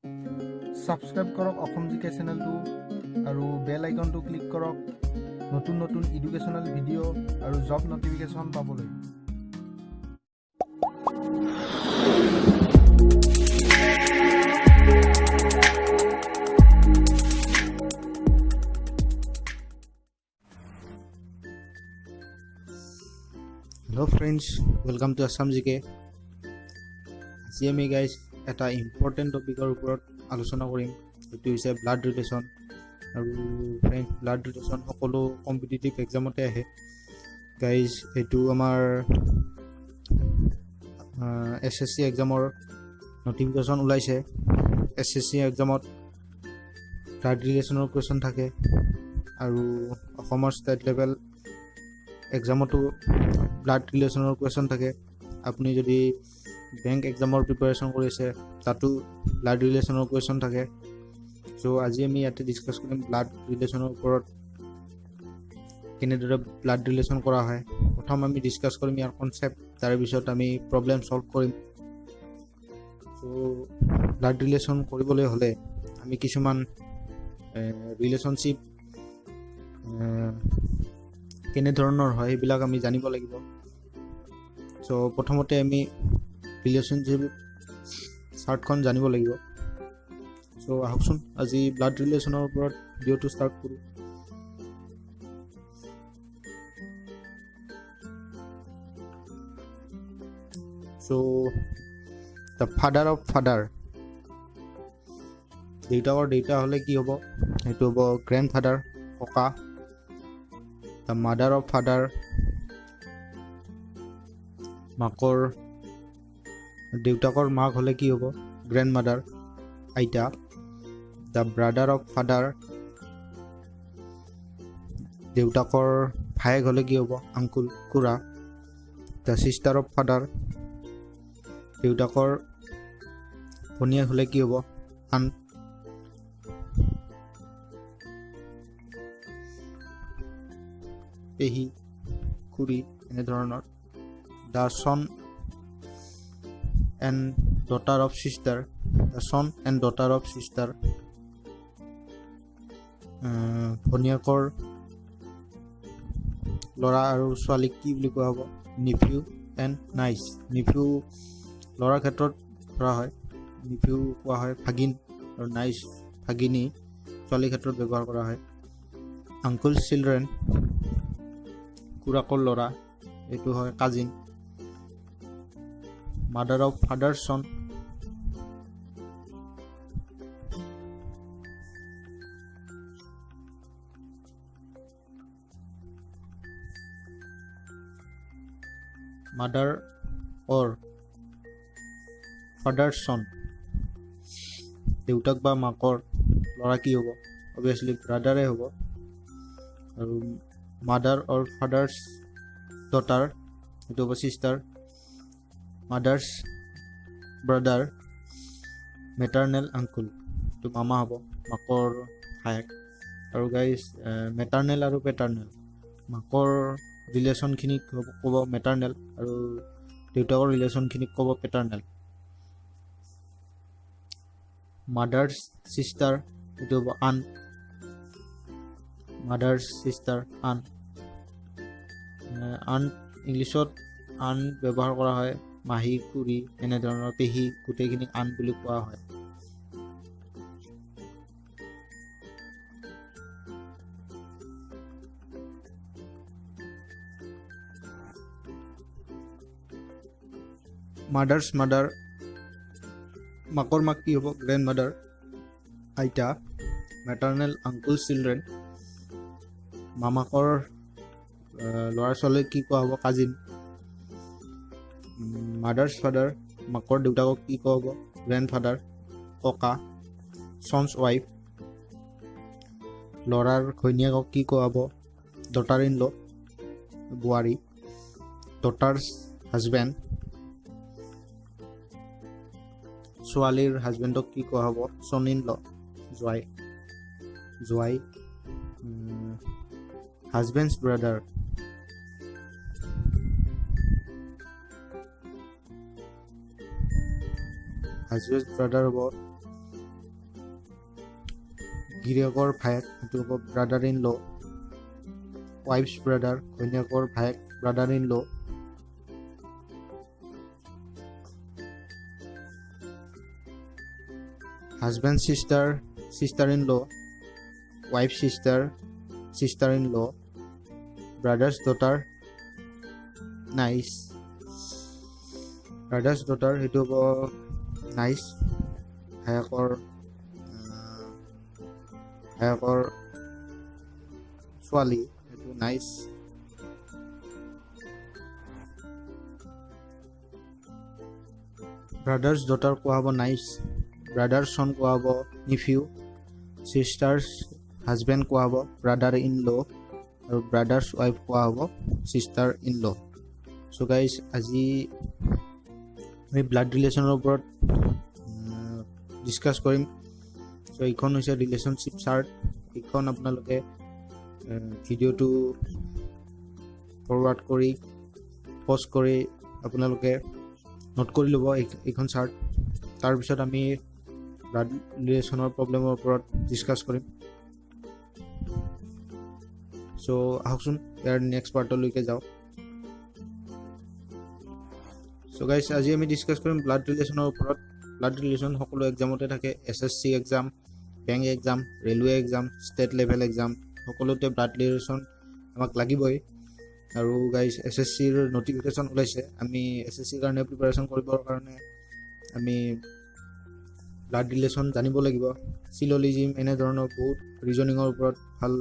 Subscribe কৰক অসম জিকে চেনেলটো আৰু বেল আইকনটো ক্লিক কৰক নতুন নতুন এডুকেশ্যনেল ভিডিঅ' আৰু জব নটিফিকেশ্যন পাবলৈ। Hello friends, welcome to Assam GK. আজি আমি গাইজ এটা ইম্পৰ্টেণ্ট টপিকৰ ওপৰত আলোচনা কৰিম, সেইটো হৈছে ব্লাড ৰিলেশ্যন। আৰু ফ্ৰেণ্ডছ, ব্লাড ৰিলেশ্যন সকলো কম্পিটিটিভ এক্সামতে আহে গাইজ। এইটো আমাৰ এছ এছ চি এক্সামৰ নটিফিকেশ্যন ওলাইছে। এছ এছ চি এক্সামত ব্লাড ৰিলেশ্যনৰ কুৱেশ্যন থাকে আৰু অসমৰ ষ্টেট লেভেল এক্সামতো ব্লাড ৰিলেশ্যনৰ কুৱেশ্যন থাকে। আপুনি যদি বেংক এক্সামৰ প্ৰিপাৰেশ্যন কৰিছে, তাতো ব্লাড ৰিলেশ্যনৰ কুৱেশ্যন থাকে। চ' আজি আমি ইয়াতে ডিছকাছ কৰিম ব্লাড ৰিলেশ্যনৰ ওপৰত, কেনেদৰে ব্লাড ৰিলেশ্যন কৰা হয়। প্ৰথম আমি ডিছকাছ কৰিম ইয়াৰ কনচেপ্ট, তাৰপিছত আমি প্ৰব্লেম ছল্ভ কৰিম। চ' ব্লাড ৰিলেশ্যন কৰিবলৈ হ'লে আমি কিছুমান ৰিলেশ্যনশ্বিপ কেনেধৰণৰ হয় সেইবিলাক আমি জানিব লাগিব। চ' প্ৰথমতে আমি ৰিলেশ্যনশ্বিপ চাৰ্টখন জানিব লাগিব। চ' আহকচোন আজি ব্লাড ৰিলেশ্যনৰ ওপৰত ভিডিঅ'টো ষ্টাৰ্ট কৰোঁ। So the father of father, দেউতাকৰ দেউতা হ'লে কি হ'ব? সেইটো হ'ব গ্ৰেণ্ড ফাদাৰ, ককা। The mother of father, মাকৰ দেউতাকৰ মাক হ'লে কি হ'ব? গ্ৰেণ্ড মাদাৰ, আইতা। The brother of father, দেউতাকৰ ভায়েক হ'লে কি হ'ব? আংকুল, খুৰা। The sister of father, দেউতাকৰ ভনীয়েক হ'লে কি হ'ব? আণ্ট। পেহী, খুৰী, এনেধৰণৰ। The son and daughter of sister, the son and daughter of sister, ভনীয়েকৰ ল'ৰা আৰু ছোৱালীক কি বুলি কোৱা হ'ব? Nephew and nice. নিফিউ ল'ৰাৰ ক্ষেত্ৰত ধৰা হয়, নিফিউ কোৱা হয় ভাগিন, আৰু নাইচ ভাগিনী ছোৱালীৰ ক্ষেত্ৰত ব্যৱহাৰ কৰা হয়। আংকুল চিলড্ৰেন, খুৰাকৰ ল'ৰা, এইটো হয় cousin. Mother of father son, mother or father son, দেউতাক বা মাকৰ ল'ৰা কি হ'ব? অভিয়াছলি ব্ৰাদাৰে হ'ব। আৰু মাদাৰ অৰ ফাদাৰ্ছ ডটাৰ, সেইটো হ'ব sister. Mother's brother, maternal uncle, এইটো মামা হ'ব, মাকৰ ভায়েক। আৰু গাইজ, মেটাৰ্নেল আৰু পেটাৰ্নেল, মাকৰ ৰিলেশ্যনখিনিক ক'ব মেটাৰ্নেল আৰু দেউতাকৰ ৰিলেশ্যনখিনিক ক'ব পেটাৰ্নেল। মাদাৰ্ছ ছিষ্টাৰ, এইটো হ'ব aunt. Mothers sister, aunt. Aunt ইংলিছত আণ্ট ব্যৱহাৰ কৰা হয়, মাহী, খুৰী, এনেধৰণৰ পেহী, গোটেইখিনিক আণ্ট বুলি কোৱা হয়। মাদাৰ্ছ মাদাৰ, মাকৰ মাক কি হ'ব? গ্ৰেণ্ড মাদাৰ, আইতা। মেটাৰ্নেল আংকুল চিলড্ৰেন, মামাকৰ ল'ৰা ছোৱালীক কি কোৱা হ'ব? কাজিন। মাদাৰ্ছ ফাদাৰ, মাকৰ দেউতাকক কি কোৱা হ'ব? গ্ৰেণ্ড ফাদাৰ, ককা। চনছ ৱাইফ, ল'ৰাৰ ঘৈণীয়েকক কি কোৱা হ'ব? ডটাৰ ইন ল, বোৱাৰী। ডটাৰ্ছ হাজবেণ্ড, ছোৱালীৰ হাজবেণ্ডক কি কোৱা হ'ব? চন in law, Jowai. Jowai. হাজবেণ্ডছ brother, husband brother হ'ব গিৰিয়েকৰ ভায়েক, সেইটো হ'ব brother in law. Wife's brother, ঘৈণীয়েকৰ ভায়েক, brother in law. Husband sister, sister in law. Wife sister, sister in law. Brother's daughter, niece. Brother's daughter সেইটো হ'ব নাইচ, ভায়েকৰ ভায়েকৰ ছোৱালী, সেইটো নাইচ। ব্ৰাদাৰ্ছ ডটাৰ কোৱা হ'ব নাইচ, ব্ৰাদাৰ চন কোৱা হ'ব নিফিউ, চিষ্টাৰ্ছ হাজবেণ্ড কোৱা হ'ব ব্ৰাদাৰ ইন ল', আৰু ব্ৰাদাৰ্ছ ৱাইফ কোৱা হ'ব sister in law. So guys, আজি আমি ব্লাড ৰিলেশ্যনৰ ওপৰত ডিছকাছ কৰিম। চ' এইখন হৈছে ৰিলেশ্যনশ্বিপ চাৰ্ট। এইখন আপোনালোকে ভিডিঅ'টো ফৰৱাৰ্ড কৰি পজ কৰি আপোনালোকে নোট কৰি ল'ব এইখন চাৰ্ট। তাৰপিছত আমি ব্লাড ৰিলেশ্যনৰ প্ৰব্লেমৰ ওপৰত ডিছকাছ কৰিম। চ' আহকচোন ইয়াৰ নেক্সট পাৰ্টলৈকে যাওঁ। চ' গাইজ, আজি আমি ডিছকাছ কৰিম ব্লাড ৰিলেশ্যনৰ ওপৰত। ব্লাড ৰিলেশ্যন সকলো এক্সামতে থাকে, SSC exam, bank exam, railway exam, state level exam, সকলোতে ব্লাড ৰিলেশ্যন আমাক লাগিবই। আৰু গাইজ, SSCৰ নটিফিকেশ্যন ওলাইছে, আমি SSCৰ কাৰণে প্ৰিপাৰেশ্যন কৰিবৰ কাৰণে আমি ব্লাড ৰিলেশ্যন জানিব লাগিব। চিললিজিম এনেধৰণৰ বহুত ৰিজনিঙৰ ওপৰত ভাল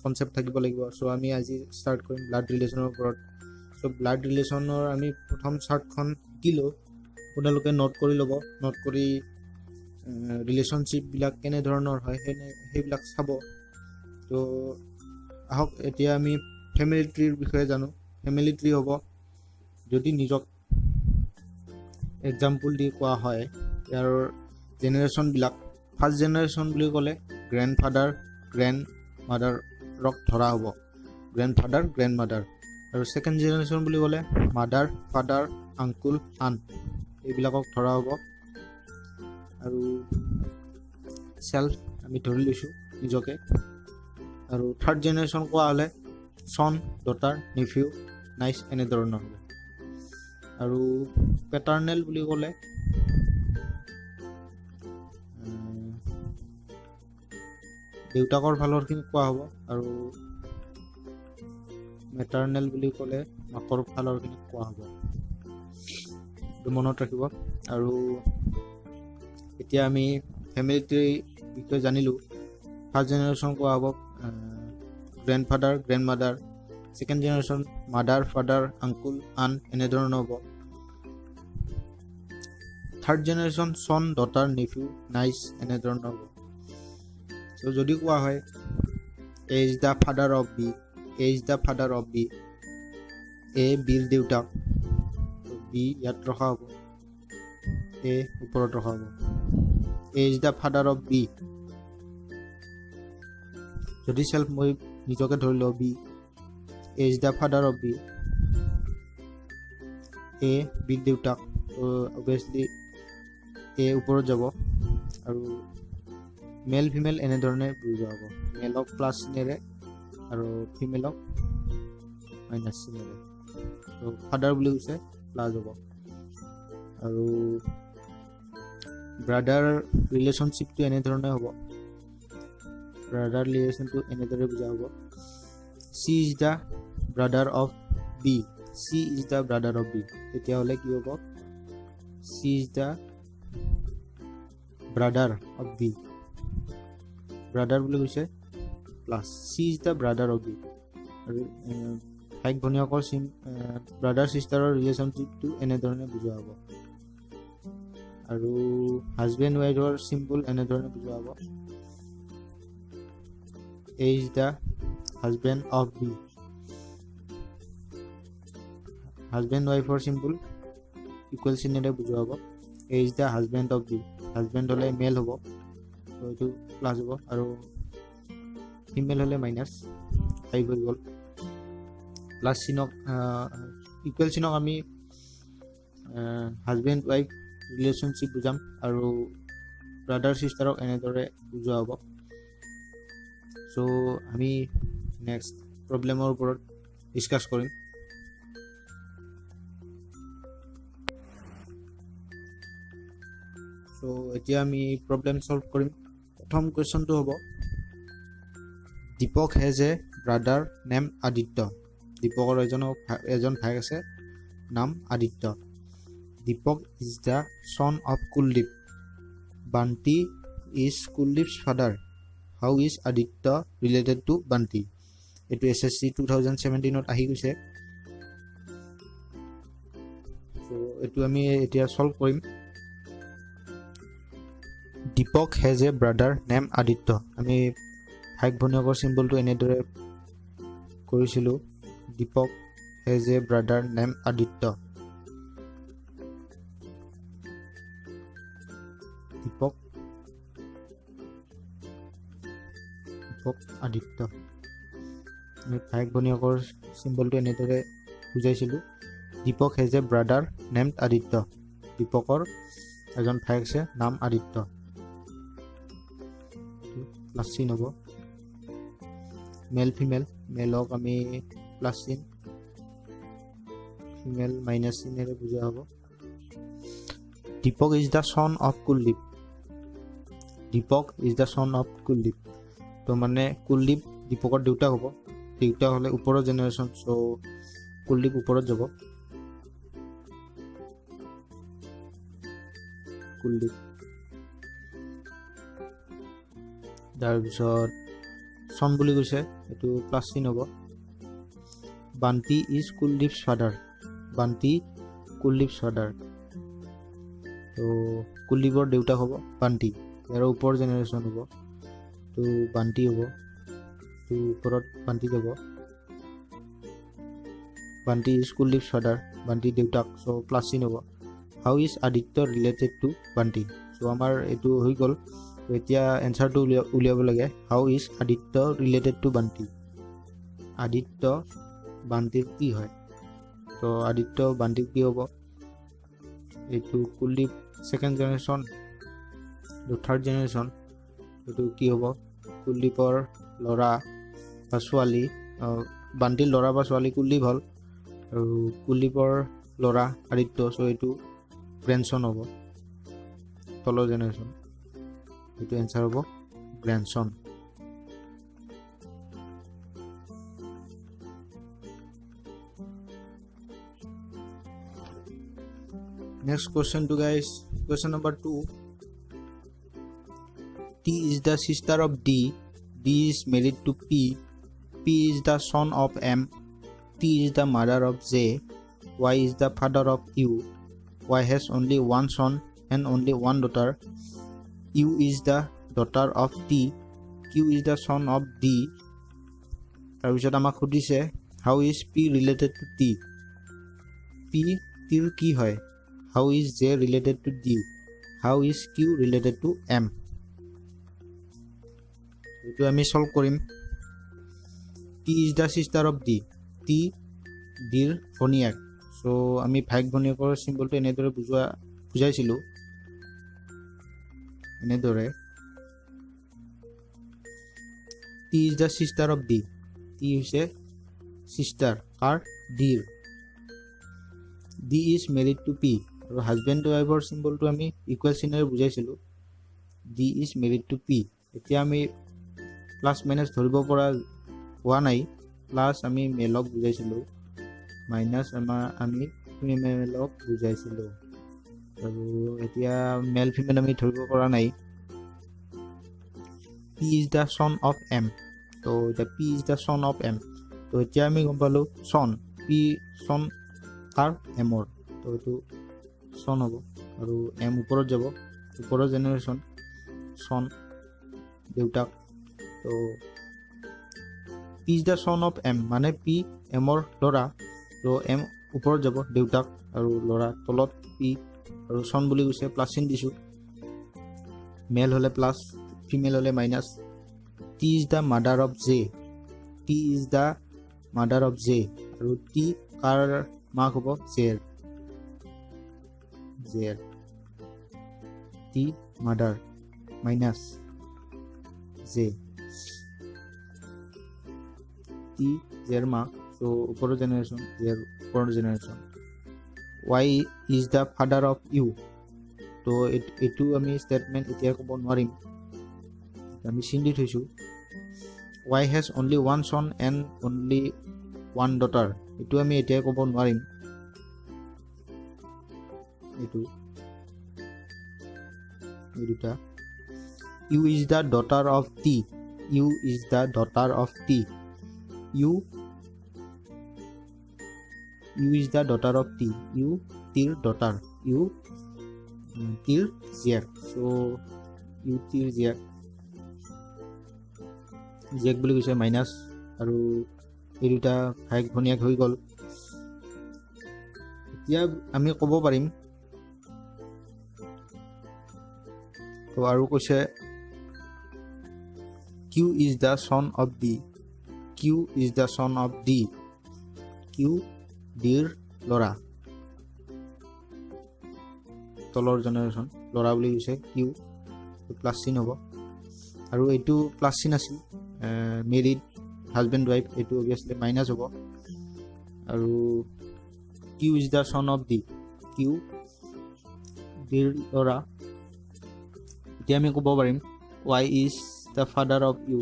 কনচেপ্ট থাকিব লাগিব। চ' আমি আজি ষ্টাৰ্ট কৰিম ব্লাড ৰিলেশ্যনৰ ওপৰত। চ' ব্লাড ৰিলেশ্যনৰ আমি প্ৰথম চাৰ্টখন শিকিলোঁ, আপোনালোকে নোট কৰি ল'ব। নোট কৰি ৰিলেশ্যনশ্বিপবিলাক কেনেধৰণৰ হয় সেইবিলাক চাব। ত' আহক এতিয়া আমি ফেমিলি ট্ৰিৰ বিষয়ে জানো। ফেমিলি ট্ৰি হ'ব, যদি নিজক এক্সাম্পল দি কোৱা হয়, ইয়াৰ জেনেৰেশ্যনবিলাক ফাৰ্ষ্ট জেনেৰেশ্যন বুলি ক'লে গ্ৰেণ্ড ফাদাৰ গ্ৰেণ্ড মাদাৰক ধৰা হ'ব, গ্ৰেণ্ড ফাদাৰ গ্ৰেণ্ড মাদাৰ। আৰু ছেকেণ্ড জেনেৰেশ্যন বুলি ক'লে মাদাৰ ফাদাৰ আংকুল আণ্ট এইবিলাকক ধৰা হ'ব। আৰু চেল্ফ আমি ধৰি লৈছোঁ নিজকে। আৰু থাৰ্ড জেনেৰেশ্যন কোৱা হ'লে চন, ডটাৰ, নেফিউ, নাইচ এনেধৰণৰ হ'ব। আৰু পেটাৰ্নেল বুলি ক'লে দেউতাকৰ ফালৰখিনি কোৱা হ'ব, আৰু মেটাৰ্নেল বুলি ক'লে মাকৰ ফালৰখিনি কোৱা হ'ব। এইটো মনত ৰাখিব। আৰু এতিয়া আমি ফেমিলি ট্ৰি বিষয়ে জানিলোঁ। ফাৰ্ষ্ট জেনেৰেশ্যন কোৱা হ'ব grandfather grandmother, second generation mother father uncle aunt এনেধৰণৰ হ'ব। Third generation son daughter nephew niece এনেধৰণৰ হ'ব। চ' যদি কোৱা হয় A is the father of B, A is the father of B, A বিৰ দেউতাক, বি ইয়াত ৰখা হ'ব, এ ওপৰত ৰখা হ'ব। A is the father of B, যদি চেল্ফ মই নিজকে ধৰি লওঁ B, A is the father of B, A বিৰ দেউতাক, অভিয়াছলি এ ওপৰত যাব। আৰু মেল ফিমেল এনেধৰণে বুজোৱা হ'ব, মেলক প্লাছ চিনেৰে আৰু ফিমেলক মাইনাছ চিনেৰে। ত' ফাদাৰ বুলি কৈছে প্লাছ হ'ব। আৰু ব্ৰাদাৰ ৰিলেশ্যনশ্বিপটো এনেধৰণে হ'ব, ব্ৰাদাৰ ৰিলেশ্যনটো এনেদৰে বুজা হ'ব। C is the brother of B, C is the brother of B, তেতিয়াহ'লে কি হ'ব, C is the brother of B, brother বুলি কৈছে plus, C is the brother of B. আৰু ভাইক ভনীয়েকৰ চিম ব্ৰাদাৰ চিষ্টাৰৰ ৰিলেশ্যনশ্বিপটো এনেধৰণে বুজোৱা হ'ব। আৰু হাজবেণ্ড ৱাইফৰ চিম্বল এনেধৰণে বুজোৱা হ'ব, A is the husband of B, husband ৱাইফৰ চিম্বল ইকুৱেল চিনেৰে বুজোৱা হ'ব। A is the husband of B, husband হ'লে মেল হ'ব, এইটো প্লাছ হ'ব, আৰু ফিমেল হ'লে মাইনাছ ফাইভ হৈ গ'ল। প্লাছ চিনক ইকুৱেল চিনক আমি হাজবেণ্ড ৱাইফ ৰিলেশ্যনশ্বিপ বুজাম, আৰু ব্ৰাদাৰ চিষ্টাৰক এনেদৰে বুজোৱা হ'ব। চ' আমি নেক্সট প্ৰব্লেমৰ ওপৰত ডিছকাছ কৰিম। চ' এতিয়া আমি প্ৰব্লেম ছল্ভ কৰিম। প্ৰথম কুৱেশ্যনটো হ'ব Deepak has a brother name Aditya. দীপকৰ এজন ভাইক আছে, নাম Aditya. Deepak is the son of Kuldeep. Bunty is Kuldeep's father. How is Aditya related to Bunty? এইটো SSC 2017 আহি গৈছে। চ' এইটো আমি এতিয়া ছল্ভ কৰিম। Deepak has a brother name Aditya. আমি ভাইক ভনীয়েকৰ চিম্বলটো এনেদৰে কৰিছিলোঁ। Deepak has a brother name Aditya. Deepak Aditya. আমি ভাইক ভনীয়েকৰ চিম্বলটো এনেদৰে বুজাইছিলোঁ। Deepak has a brother name Aditya. দীপকৰ এজন ভাইক আছে, নাম আদিত্য। প্লাছ চিন হ'ব। মেল ফিমেল, মেলক আমি প্লাছ চিন, ফিমেল মাইনাছ চিনেৰে বুজোৱা হ'ব। Deepak is the son of Kuldeep. Deepak is the son of Kuldeep. তো মানে কুলদীপ দীপকৰ দেউতাক হ'ব। দেউতাক হ'লে ওপৰৰ জেনেৰেশ্যন, চ' কুলদীপ ওপৰত যাব। কুলদীপ। তাৰপিছত চন বুলি কৈছে, এইটো প্লাছ চিন হ'ব। Bunty is Kuldeep's father. Bunty Kuldeep's father. তো কুলদীপৰ দেউতাক হ'ব বান্টি, ইয়াৰ ওপৰ জেনেৰেশ্যন হ'ব, তো বান্টি হ'ব, তো ওপৰত বান্টি যাব। Bunty is Kuldeep's father, Bunty দেউতাক, চ' প্লাছ চিন হ'ব। How is Aditya related to Bunty? So আমাৰ এইটো হৈ গ'ল। এতিয়া এনচাৰটো উলিয়াব লাগে। How is Aditya related to Bunty? Aditya বান্টিৰ কি হয়? ত' আদিত্য বান্টিৰ কি হ'ব? এইটো কুলদীপ ছেকেণ্ড জেনেৰেশ্যন, এইটো থাৰ্ড জেনেৰেশ্যন, এইটো কি হ'ব? কুলদীপৰ ল'ৰা বা ছোৱালী, বান্টিৰ ল'ৰা বা ছোৱালী কুলদীপ হ'ল, আৰু কুলদীপৰ ল'ৰা আদিত্য, চ' এইটো গ্ৰেণ্ডছন হ'ব, তলৰ জেনেৰেশ্যন। এইটো এনচাৰ হ'ব গ্ৰেণ্ডছন। নেক্সট কুৱেশ্যনটো guys, question number 2। T is the sister of D. D is married to P. P is the son of M. T is the mother of J. Y is the father of U. Y has only one son and only one daughter. U is the daughter of T. Q is the son of D. তাৰপিছত আমাক সুধিছে how is P related to T? P টিৰ কি হয়? How is J related to D? How is Q related to M? এইটো আমি solve কৰিম। T is the sister of D. T ডিৰ ভনীয়েক। চ' আমি ভাইক ভনীয়েকৰ চিম্বলটো এনেদৰে বুজাইছিলোঁ, এনেদৰে। T is the sister of D. T হৈছে চিষ্টাৰ কাৰ? ডিৰ। D is married to P. আৰু হাজবেণ্ড ৱাইফৰ চিম্বলটো আমি equal চিনেৰে বুজাইছিলোঁ। D is married to P. এতিয়া আমি প্লাছ মাইনাছ ধৰিব পৰা হোৱা নাই। প্লাছ আমি মেলক বুজাইছিলোঁ, মাইনাছ আমি ফিমেলক বুজাইছিলোঁ। আৰু এতিয়া মেল ফিমেল আমি ধৰিব পৰা নাই। P is the son of M. তো এতিয়া P is the son of M. তো এতিয়া আমি গম পালোঁ চন, পি চন কাৰ? এমৰ। তো এইটো চন হ'ব, আৰু এম ওপৰত যাব, ওপৰৰ জেনেৰেশ্যন চন দেউতাক। তো P is the son of M মানে পি এমৰ ল'ৰা, তো এম ওপৰত যাব দেউতাক, আৰু ল'ৰা তলত পি, আৰু চন বুলি কৈছে, প্লাছ চিন দিছোঁ। মেল হ'লে প্লাছ, ফিমেল হ'লে minus. T is the mother of J. T is the mother of J. আৰু টি কাৰ মাক হ'ব? জেৰ। জেৰ T mother minus J. T জেৰ মাক, চ' ওপৰৰ জেনেৰেশ্যন, জেৰ ওপৰৰ generation. Y is the father of U, তো এইটো আমি ষ্টেটমেণ্ট এতিয়া ক'ব নোৱাৰিম, আমি চিন দি থৈছোঁ। Y has only one son and only one daughter, এইটো আমি এতিয়াই ক'ব নোৱাৰিম। এইটো এই দুটা। U is the daughter of T, U is the daughter of T, U U is the daughter of T, U টিৰ ডটাৰ, ইউ টিৰ জীয়েক, চ' ইউ টিৰ জীয়েক, জীয়েক বুলি কৈছে মাইনাছ, আৰু এই দুটা ভায়েক ভনীয়েক হৈ গ'ল। এতিয়া আমি ক'ব পাৰিম, তো আৰু কৈছে Q is the son of D, Q is the son of D, Q ডিৰ ল'ৰা, তলৰ জেনেৰেশ্যন ল'ৰা বুলি কৈছে, কিউ প্লাছ চিন হ'ব, আৰু এইটো প্লাছ চিন আছিল মেৰিড হাজবেণ্ড ৱাইফ, এইটো অভিয়াছলি মাইনাছ হ'ব। আৰু Q is the son of D, Q ডিৰ ল'ৰা। এতিয়া আমি ক'ব পাৰিম Y is the father of U,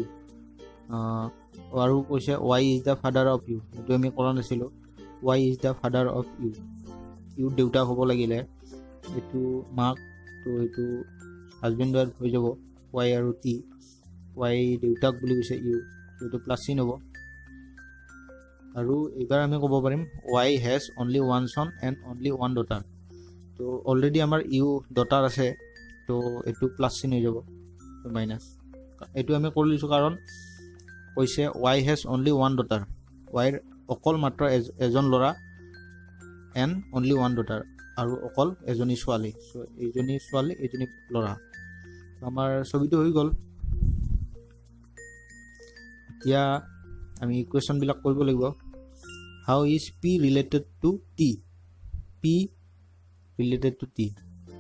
আৰু কৈছে Y is the father of U, এইটো আমি কৰা নাছিলোঁ। Y is the father of U, ইউৰ দেউতাক হ'ব লাগিলে এইটো মাক, তো এইটো হাজবেণ্ড ৱাইফ হৈ যাব ৱাই আৰু টি, ৱাই দেউতাক বুলি কৈছে ইউ, এইটো প্লাছ চিন হ'ব। আৰু এইবাৰ আমি ক'ব পাৰিম Y has only one son and only one daughter, তো অলৰেডি আমাৰ ইউ ডটাৰ আছে, তো এইটো প্লাছ চিন হৈ যাব, মাইনাছ এইটো আমি কৰি লৈছোঁ কাৰণ কৈছে Y has only one daughter, ৱাইৰ অকল মাত্ৰ এজন ল'ৰা এণ্ড অনলি ওৱান ডটাৰ, আৰু অকল এজনী ছোৱালী, চ' এইজনী ছোৱালী এইজনী ল'ৰা। আমাৰ ছবিটো হৈ গ'ল। এতিয়া আমি কুৱেশ্যনবিলাক কৰিব লাগিব। How is P related to T, P related to T,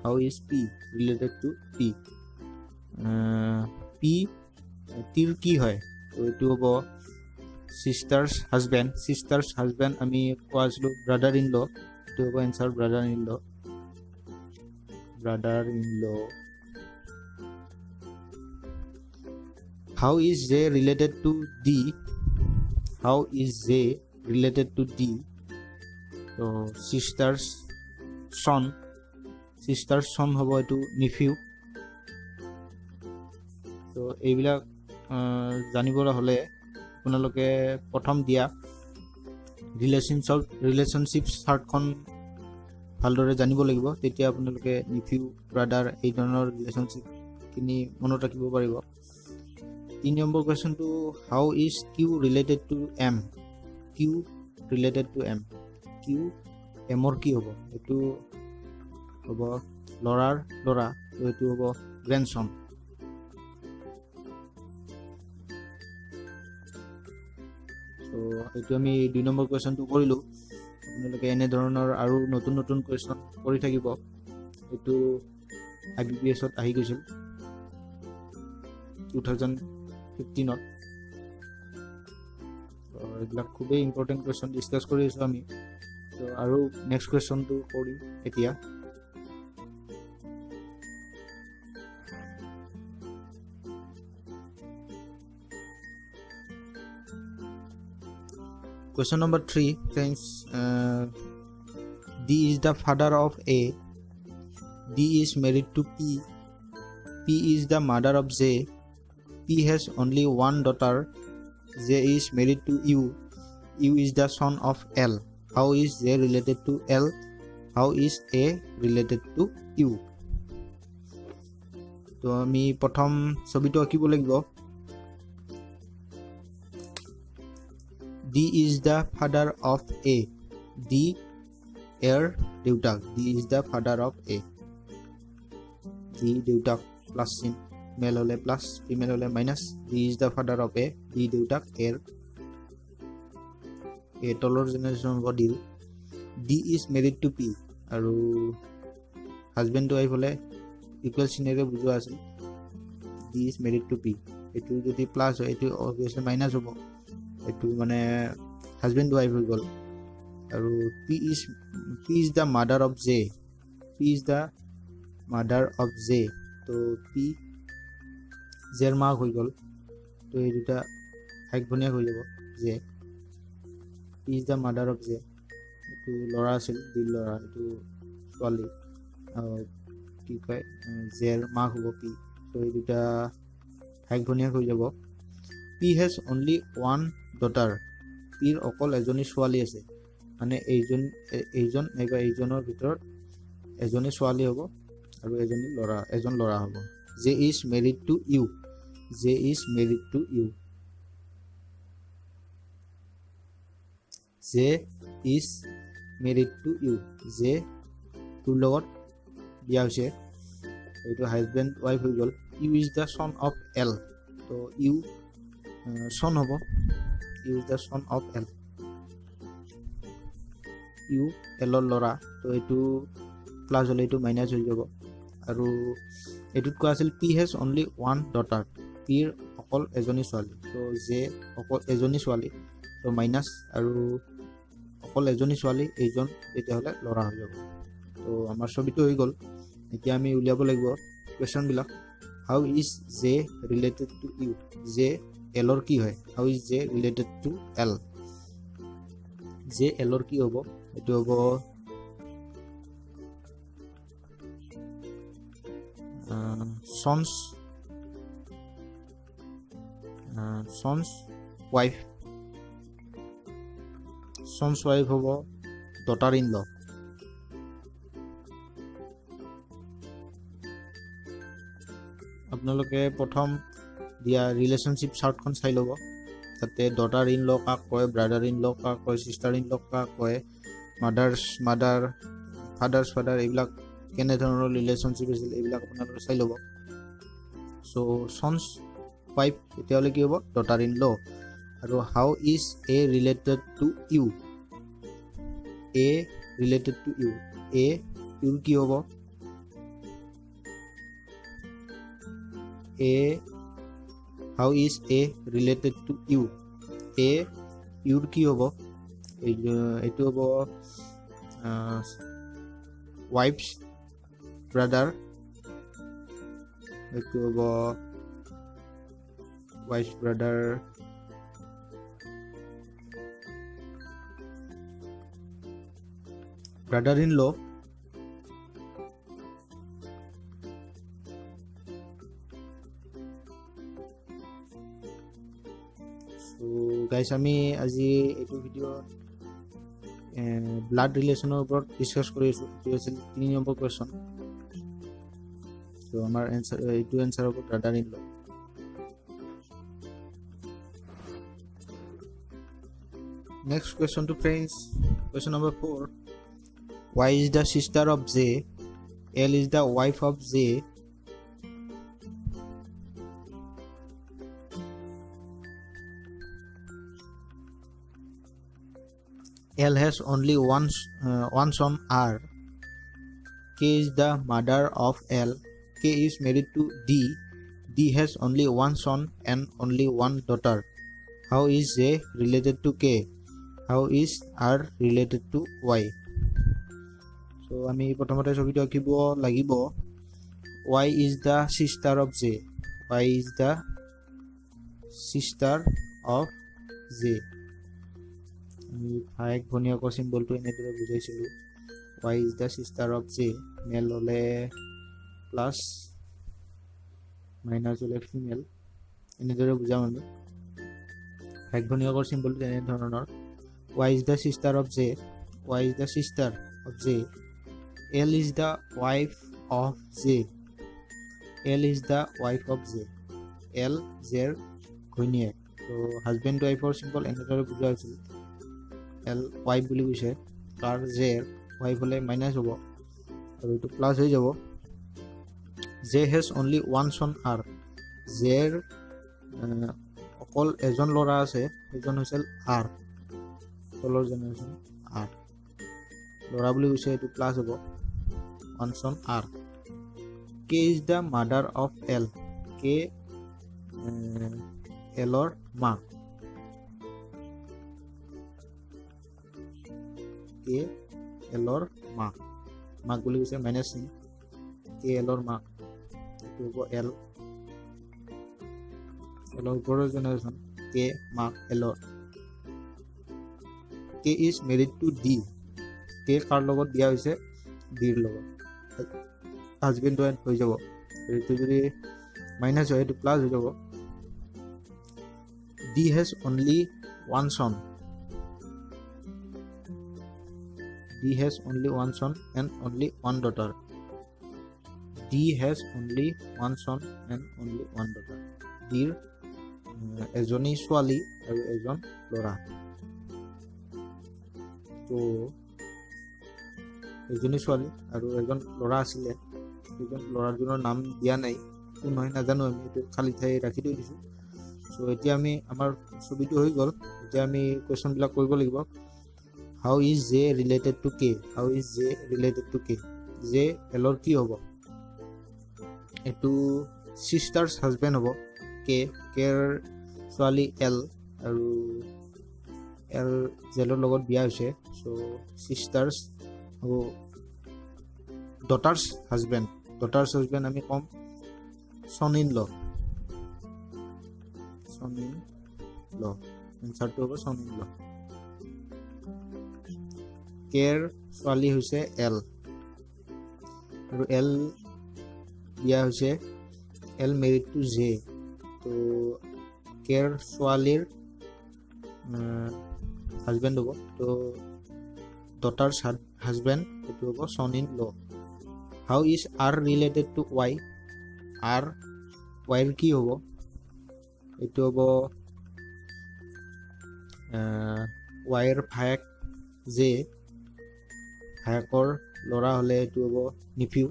how is P related to T, P টিৰ কি হয়, তো এইটো হ'ব চিষ্টাৰ্ছ হাজবেণ্ড, চিষ্টাৰ্ছ হাজবেণ্ড আমি কোৱা আছিলোঁ ব্ৰাদাৰ ইন ল, এইটো হ'ব answer brother in law, brother in law. How is J related to D, how is J related to D, তো চিষ্টাৰ্ছ ছন, চিষ্টাৰ্ছ ছন হ'ব এইটো নিফিউ। তো এইবিলাক জানিবলৈ হ'লে আপোনালোকে প্ৰথম দিয়া ৰিলেশ্যনশ্বিপ চাৰ্টখন ভালদৰে জানিব লাগিব, তেতিয়া আপোনালোকে নিফিউ ব্ৰাদাৰ এই ধৰণৰ ৰিলেশ্যনশ্বিপখিনি মনত ৰাখিব পাৰিব। 3 number কুৱেশ্যনটো how is Q related to M, Q related to M, Q এমৰ কি হ'ব, এইটো হ'ব ল'ৰাৰ ল'ৰা, এইটো হ'ব গ্ৰেণ্ডছন। চ' এইটো আমি 2 নম্বৰ কুৱেশ্যনটো কৰিলোঁ। আপোনালোকে এনেধৰণৰ আৰু নতুন নতুন কুৱেশ্যন কৰি থাকিব। এইটো আই বি পি এছত আহি গৈছিল 2015ত। এইবিলাক খুবেই ইম্পৰ্টেণ্ট কুৱেশ্যন ডিছকাছ কৰি আছোঁ আমি। ত' আৰু নেক্সট কুৱেশ্যনটো কৰিম এতিয়া। Question number 3, friends, D is the father of A, D is married to P, P is the mother of J, P has only one daughter, J is married to U, U is the son of L. How is J related to L? How is A related to U? তো আমি প্ৰথম ছবিটো আঁকিব লাগিব। D is the father of A, D এৰ দেউতাক, D is the father of A, D দেউতাক plus চিন, মেল হলে প্লাছ ফিমেল হলে minus. D is the father of A, D দেউতাক এৰ, এ তলৰ জেনেৰেশ্যন হ'ব ডিৰ। D is married to P, আৰু হাজবেণ্ড ৱাইফ হ'লে ইকুৱেল চিনেৰে বুজোৱা আছিল। D is married to P, এইটো যদি প্লাছ হয় এইটো অবভিয়াছলি মাইনাছ হ'ব। এইটো মানে হাজবেণ্ড ৱাইফ হৈ গ'ল। আৰু P is the mother of J, P is the mother of J, তো পি জেৰ মাক হৈ গ'ল, তো এই দুটা ভাইক ভনীয়েক হৈ যাব। J, P is the mother of J, এইটো ল'ৰা আছিল, ডিৰ ল'ৰা, এইটো ছোৱালী, কি কয় জেৰ মাক হ'ব পি, তো এই দুটা ভাইক ভনীয়েক হৈ যাব। P has only one daughter, পিৰ অকল এজনী ছোৱালী আছে, মানে এইজন নাইবা এইজনৰ ভিতৰত এজনী ছোৱালী হ'ব আৰু এজনী ল'ৰা, এজন ল'ৰা হ'ব। J is married to U, J is married to U, J is married to U, J তোৰ লগত বিয়া হৈছে, এইটো হাজবেণ্ড ৱাইফ হৈ গ'ল। U is the son of L, তো ইউ ছন হ'ব, U is the son of L, U এলৰ ল'ৰা, তো এইটো প্লাছ হ'লে এইটো মাইনাছ হৈ যাব। আৰু এইটোত কোৱা আছিল P has only one daughter, পিৰ অকল এজনী ছোৱালী, তো জে অকল এজনী ছোৱালী, তো মাইনাছ, আৰু অকল এজনী ছোৱালী এইজন তেতিয়াহ'লে ল'ৰা হৈ যাব। তো আমাৰ ছবিটো হৈ গ'ল। এতিয়া আমি উলিয়াব লাগিব কুৱেশ্যনবিলাক। How is J related to U, J এলৰ কি হয়, how is J related to L, J এলৰ কি হ'ব, এইটো হ'ব sons wife, sons wife হ'ব ডটাৰ ইন ল। আপোনালোকে প্ৰথম দিয়া ৰিলেশ্যনশ্বিপ চাৰ্টখন চাই ল'ব, তাতে ডটাৰ ইন ল কাক কয়, ব্ৰাদাৰ ইন ল কাক কয়, চিষ্টাৰ ইন ল কাক কয়, মাদাৰ্ছ মাদাৰ, ফাদাৰ্ছ ফাদাৰ, এইবিলাক কেনেধৰণৰ ৰিলেশ্যনশ্বিপ আছিল এইবিলাক আপোনালোকে চাই ল'ব। চ' চনছ ৱাইফ তেতিয়াহ'লে কি হ'ব, ডটাৰ ইন ল। আৰু how is A related to U, A related to U, A ইউৰ কি হ'ব, A how is A related to U, A ইউৰ কি হ'ব, এইটো হ'ব ৱাইফছ ব্ৰাদাৰ, এইটো হ'ব wife's brother, brother in law, so guys আমি আজি এইটো ভিডিঅ'ত ব্লাড ৰিলেশ্যনৰ ওপৰত ডিছকাছ কৰি আছোঁ। এইটো আছিল 3 নম্বৰ কুৱেশ্যন। চ' আমাৰ এনচাৰ, এইটো এনচাৰ হ'ব brother in law. Next question to friends, question number 4. Y is the sister of J, L is the wife of J, L has only one son R, K is the mother of L, K is married to D, D has only one son and only one daughter. How is J related to K? How is R related to Y? So আমি প্ৰথমতে ছবিটো আঁকিব লাগিব। Y is the sister of J, Y is the sister of J, আমি ভায়েক ভনীয়েকৰ চিম্বলটো এনেদৰে বুজাইছিলোঁ। Y is the sister of J, male হ'লে প্লাছ, মাইনাছ হ'লে ফিমেল, এনেদৰে বুজাম আমি। ভায়েক ভনীয়েকৰ চিম্বলটো তেনেধৰণৰ। Y is the sister of J, Y is the sister of J, L is the wife of J, L is the wife of J, L জেৰ ঘৈণীয়েক। তো হাজবেণ্ড ৱাইফৰ চিম্বল এনেদৰে বুজোৱা হৈছিল। এল ৱাইফ বুলি কৈছে, কাৰ জেৰ ৱাইফ হ'লে মাইনাছ হ'ব আৰু এইটো প্লাছ হৈ যাব। J has only one son R, জেৰ অকল এজন ল'ৰা আছে, সেইজন হৈছিল আৰ, তলৰ জেনেৰেশ্যন আৰ, ল'ৰা বুলি কৈছে, এইটো প্লাছ হ'ব, one son R. K is the mother of L, K এলৰ মাক, কে এলৰ মাক, মাক বুলি কৈছে মাইনাছ চিন, কে এলৰ মাক, এইটো হ'ব এল, এলৰ ওপৰৰ জেনেৰেশ্যন কে মাক এলৰ। K is married to D, K কাৰ লগত বিয়া হৈছে? ডিৰ লগত, হাজবেণ্ড ৱাইফ হৈ যাব। এইটো যদি মাইনাছ হয় এইটো প্লাছ হৈ যাব। D has only one son, D has only one son and only one daughter, D has only one son and only one daughter, ডিৰ এজনী ছোৱালী আৰু এজন ল'ৰা। তো এজনী ছোৱালী আৰু এজন ল'ৰা আছিলে, সেইজন ল'ৰাজনৰ নাম দিয়া নাই, কোন হয় নাজানো আমি, এইটো খালী ঠাই ৰাখি থৈ দিছোঁ। চ' এতিয়া আমি আমাৰ ছবিটো হৈ গ'ল, এতিয়া আমি কুৱেশ্যনবিলাক কৰিব লাগিব। How is J related to K, how is J related to K, J এলৰ কি হ'ব? এইটো ছিষ্টাৰ্ছ হাজবেণ্ড হ'ব, কে, কেৰ ছোৱালী এল আৰু এল জেলৰ লগত বিয়া হৈছে, চ' ছিষ্টাৰ্ছ হ'ব ডটাৰ্ছ হাজবেণ্ড, ডটাৰ্ছ হাজবেণ্ড আমি ক'ম son in law, son in law, এনচাৰটো হ'ব সন ইন ল। কেৰ ছোৱালী হৈছে এল আৰু এল বিয়া হৈছে, এল মেৰিড টু জে, তো কেৰ ছোৱালীৰ হাজবেণ্ড হ'ব, তো ডটাৰ্ছ হাজবেণ্ড এইটো হ'ব son in law. How is R related to Y, R ৱাইৰ কি হ'ব? এইটো হ'ব ৱাইৰ ভায়েক জে, ভায়েকৰ ল'ৰা হ'লে এইটো হ'ব নিফিউ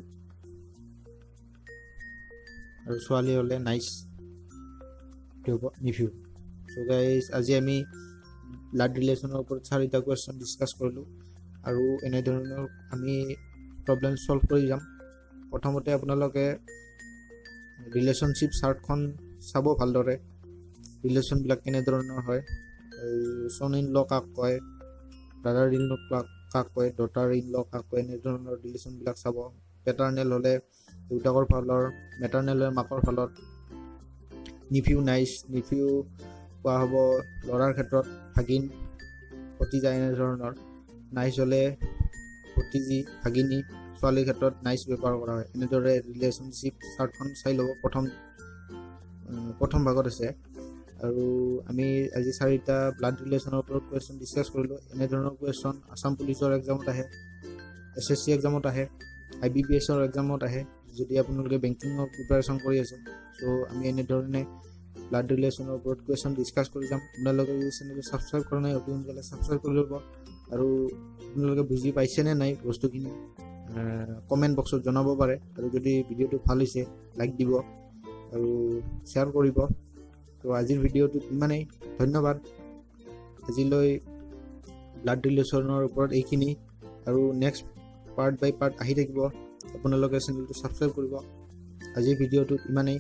আৰু ছোৱালী হ'লে নাইচ, এইটো হ'ব নিফিউ। চ' গাইজ আজি আমি ব্লাড ৰিলেশ্যনৰ ওপৰত চাৰিটা কুৱেশ্যন ডিছকাছ কৰিলোঁ আৰু এনেধৰণৰ আমি প্ৰব্লেম ছল্ভ কৰি যাম। প্ৰথমতে আপোনালোকে ৰিলেশ্যনশ্বিপ চাৰ্টখন চাব ভালদৰে, ৰিলেশ্যনবিলাক কেনেধৰণৰ হয়, চন ইন ল কাক কয়, ব্ৰাদাৰ ইন ল কাক কয়, ডটাৰ ইন ল কাক কয়, এনেধৰণৰ ৰিলেশ্যনবিলাক চাব। পেটাৰ্নেল হ'লে দেউতাকৰ ফালৰ, মেটাৰ্নেল হ'লে মাকৰ ফালৰ, নিফিউ নাইচ, নিফিউ কোৱা হ'ব ল'ৰাৰ ক্ষেত্ৰত, ভাগিন ভতিজা এনেধৰণৰ, নাইচ হ'লে ভতিজী ভাগিনী, ছোৱালীৰ ক্ষেত্ৰত নাইচ ব্যৱহাৰ কৰা হয়। এনেদৰে ৰিলেশ্যনশ্বিপ চাৰ্টখন চাই ল'ব, প্ৰথম ভাগত আছে। আৰু আমি আজি চাৰিটা ব্লাড ৰিলেশ্যনৰ ওপৰত কুৱেশ্যন ডিছকাছ কৰিলোঁ। এনেধৰণৰ কুৱেশ্যন আছাম পুলিচৰ এক্সামত আহে, এছ এছ চি এক্সামত আহে, আই বি পি এছৰ এক্সামত আহে, যদি আপোনালোকে বেংকিঙৰ প্ৰিপাৰেশ্যন কৰি আছে। চ' আমি এনেধৰণে ব্লাড ৰিলেশ্যনৰ ওপৰত কুৱেশ্যন ডিছকাছ কৰি যাম। আপোনালোকে যদি চেনেলটো ছাবস্ক্ৰাইব কৰা নাই অতি সোনকালে ছাবস্ক্ৰাইব কৰি ল'ব আৰু আপোনালোকে বুজি পাইছেনে নাই বস্তুখিনি কমেণ্ট বক্সত জনাব পাৰে। আৰু যদি ভিডিঅ'টো ভাল হৈছে লাইক দিব আৰু শ্বেয়াৰ কৰিব। তো আজিৰ ভিডিঅ'টোত ইমানেই, ধন্যবাদ। আজিলৈ ব্লাড ৰিলেশ্যনৰ ওপৰত এইখিনি আৰু নেক্সট পাৰ্ট বাই পাৰ্ট আহি থাকিব। আপোনালোকে চেনেলটো ছাবস্ক্ৰাইব কৰিব। আজিৰ ভিডিঅ'টোত ইমানেই,